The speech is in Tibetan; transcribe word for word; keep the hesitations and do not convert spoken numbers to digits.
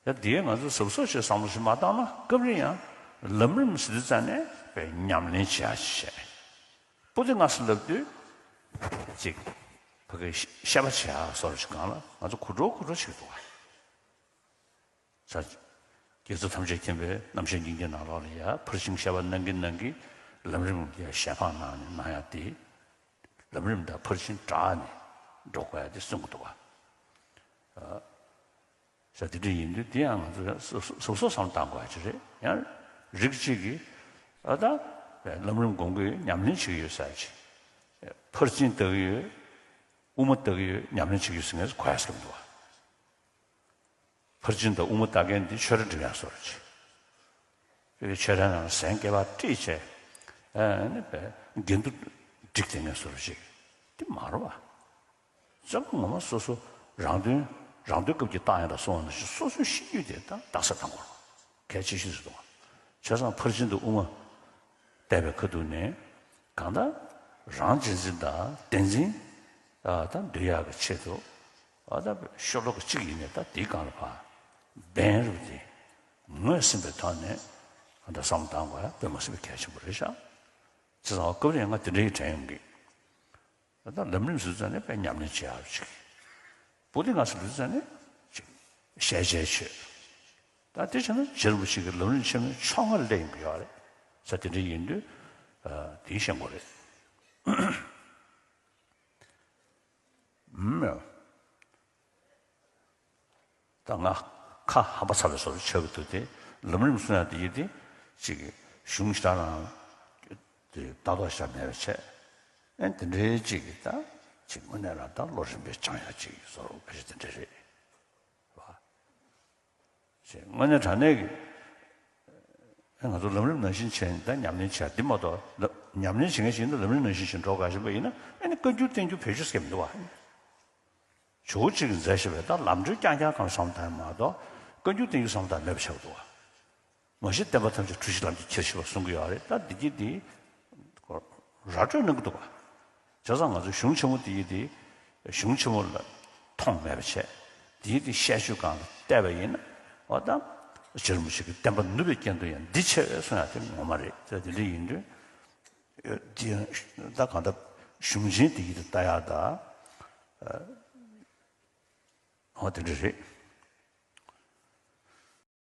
ཡ་དེའི་ང་ཚོ་གཟབ་གཟབ་བྱས་བསམ་བློ་ཞིག་མ་བཏང་ན་སྐབས་རེ་ཡང་ལམ་རིམ་ཟེར་དུས་ཙང་ནས་དཔེ་ཉམས་ལེན་བྱེད་ཡ་ཞིག་བྱས། པོ་ཏི་ང་སུ་ལབ་དུས་ཅིག་ཕ་གི་བཤད་པ་བྱེད་ཡ་སོགས་ཞིག་སྒང་ལ་ང་ཚོ་གོ་སྒྲོ་གོ་སྒྲོ་བྱེད་ཀྱི་འདུག་བ། ས་རྒྱལ་ཚབ་ཐམས་ཅད་མཁྱེན་པའི་རྣམ་བཤད་སྙིང་རྗེ་ནང་ལོགས་ལ་ཡ་ཕར་ཕྱིན་བཤད་པ་གནང་གིན་གནང་གིན་ལམ་རིམ་ཡ་ཞལ་འཕངས་གནང་ནས་གནང་ཡ་དེ་ལམ་རིམ་དང་ཕར་ཕྱིན་སྦྲགས་ནས་འགྲོ་དགོས་ཡ་དེ་གསུང་གི་འདུག་བ། ས་དེ་འདྲ་ཡིན་དུས་དེ་ཡང་ང་ཚོ་ཡང་སོ་སོ་སོ་སོ་བསམ་བཏང་དགོས་ཡ་ཅིག་རེད། ཡང་རིགས་གཅིག་གིས་ཨ་ད་ལམ་རིམ་སྒོམ་གྱི་ཡོད། ཉམས་ལེན་བྱེད་ཀྱི་ཡོད་ཟེར་ཅིག་ཕར་ཕྱིན་ལྟ་གི་ཡོད། དབུ་མ་ལྟ་གི་ཡོད། ཉམས་ལེན་བྱེད་ཀྱི་ཡོད་ཟེར་མཁན་གོ་ཡ་ཟེར་གྱི་མི་འདུག་བ། ཕར་ཕྱིན་དང་དབུ་མ་ལྟ་མཁན་འདི་ཆོས་ར་འགྲིམ་ཡ་བཟོ་འདྲ་ཅིག་ཆོས་རའི་ནང་ལ་ཟན་སྐལ་པ་དཀྲིས་བྱས་ཨ་ནི་པའི་འགལ་འདུ་སྒྲིག་བསྡད་མཁན་བཟོ་འདྲ་ཅིག་འདི་མ་རེད་བ། ཙམ་ངོ་མ་སོ་སོ་རང་དོན་རང་དོན་སྐབས་ཀྱི་རྟགས་ཡིན་ལ་སོང་བ་ནང་བཞིན་སོ་སོའི་ཤེས་རྒྱུད་དེ་ད་རྟགས་གསལ་བཏང་དགོས་རེད། གལ་ཆེ་ཤོས་སུ་གཏོང་བ། བྱས་ཙང་ཕར་ཕྱིན་དང་དབུ་མ་བལྟས་པའི་ཁ་ཐུག་ནས་གང་ལྟར་རང་རྗེས་འཛིན་དང་བདེན་འཛིན་ཨ་ད་འདུལ་ཡག་གི་ཆེད་དུ་ཨ་ད་ཤོ་ལོ་ཀ་གཅིག་ཡིན་ནས་ད་དེའི་སྒང་ལ་ཕར་བན་རུ་དེ་ངོས་ཟིན་པའི་ཐོག་ནས་ཨ་ད་བསམ་བཏང་དགོས་ཡ་དཔེ་མ་སྲིད་པའི་གལ་ཆེན་པོ་རེད་ཤག་བྱས་ཙང་སྐབས་རེ་ང་དེ་འདྲའི་དྲན་ཡོང་གི། ད་ལམ་རིམ་ཟེར་ཙང་ནས་དཔེ་ཉམས་ལེན་བྱེད་ཡག་ཅིག་པོ་ཏི་ང་ཚོ་ལུས་ཙང་ནས་ཅིག་ཤེས་བྱའི་ཆོས། ད་དེ་བྱས་ན་རྗེ་རིན་པོ་ཆེ་གི་ལམ་རིམ་ཆེན་མོའི་ཕྱོགས་སྔ་ལ་སླེབས་ཡོང་གི་ཡོད་རེད། ས་དེ་འདྲ་ཡིན་དུས་དེའི་ཤེས་དགོས་རེད། ཨུམ། ད་ང་ཁ་ཧམ་པ་ཚ་བའི་བཟོ་འདྲ་ཆགས་ཀྱི་འདུག་སྟེ། ལམ་རིམ་གསུང་ཡག་དེ་ཡིན་ཏེ། ཅིག་གཞུང་ཞེ་དྲག་རང་དེ་ལྟ་རྟོག་ཞེ་དྲག་མེད་པ་བྱས། ཨེ་དེ་འདྲའི་ཅིག་གིས་ད་ཅིག་དངོས་གནས་རང་ད་བློ་རིམ་པས་སྦྱང་ཡག་ཅིག་བཟོ་འདྲ་ཕལ་ཆེར་དེ་འདྲ་རེད་བ། ཅིག་དངོས་གནས་དྲང་གནས་ཀྱི་ཨེ་ང་ཚོ་ལམ་རིམ་ནང་བཞིན་བྱས་ནས་ད་ཉམས་ལེན་བྱས་འདི་མ་གཏོགས་ལ་ཉམས་ལེན་བྱེད་མཁན་ཞིག་ཡིན་ན་ལམ་རིམ་ནང་བཞིན་བྱས་འགྲོ་དགའ་བཞིན་པ་ཡིན་ན་ཨེ་ནི་བཀའ་འགྱུར་བསྟན་འགྱུར་བེད་སྤྱོད་སྐྱེ་མི་འདུག་བ། ཇོ་བོ་གཅིག་གིས་མཛད་བཞག་པའི་ད་ལམ་འགྲོའི་རྐྱང་རྐྱང་གང་བསམ་དང་མ་གཏོགས་བཀའ་འགྱུར་བསྟན་འགྱུར་བསམ་དང་མེད་པ་ཆགས་འདུག་བ། མ་གཞི་བསྟན་པ་ཐམས་ཅད་གྲུ་བཞི་ལམ་གྱི་ཁྱེར་ཞེས་པ་གསུང་གི་ཡོད་རེད། ད་འདི་གྱིས་འདི་ར་སྤྲོད་གནང་གི་འདུག་བ། བྱས་ཙང་ང་ཚོ་གཞུང་ཆེན་མོ་འདི་ཡིས་འདི་གཞུང་ཆེན་མོ་ལ་མཐོང་མེད་པ་བྱས། འདི་ཡིས་འདི་བཤད་སྤྱོད་སྒང་ལ་བལྟས་པ་ཡིན་ན་འོ་ད་རྗེ་རིན་པོ་ཆེ་གི་བསྟན་པ་ནུབ་པའི་རྐྱེན་དུ་ཡང་འདི་ཆེ་བས་གསུང་ཡག་དེ་ངོ་མ་རེད། ད་འདི་འདྲ་ཡིན་དུས། འདི་ད་གང་ལྟར་གཞུང་ཆེན་འདི་ཡིས་ལྟ་ཡག་ད། ཨ། འོ་དེ་འདྲ་རེད།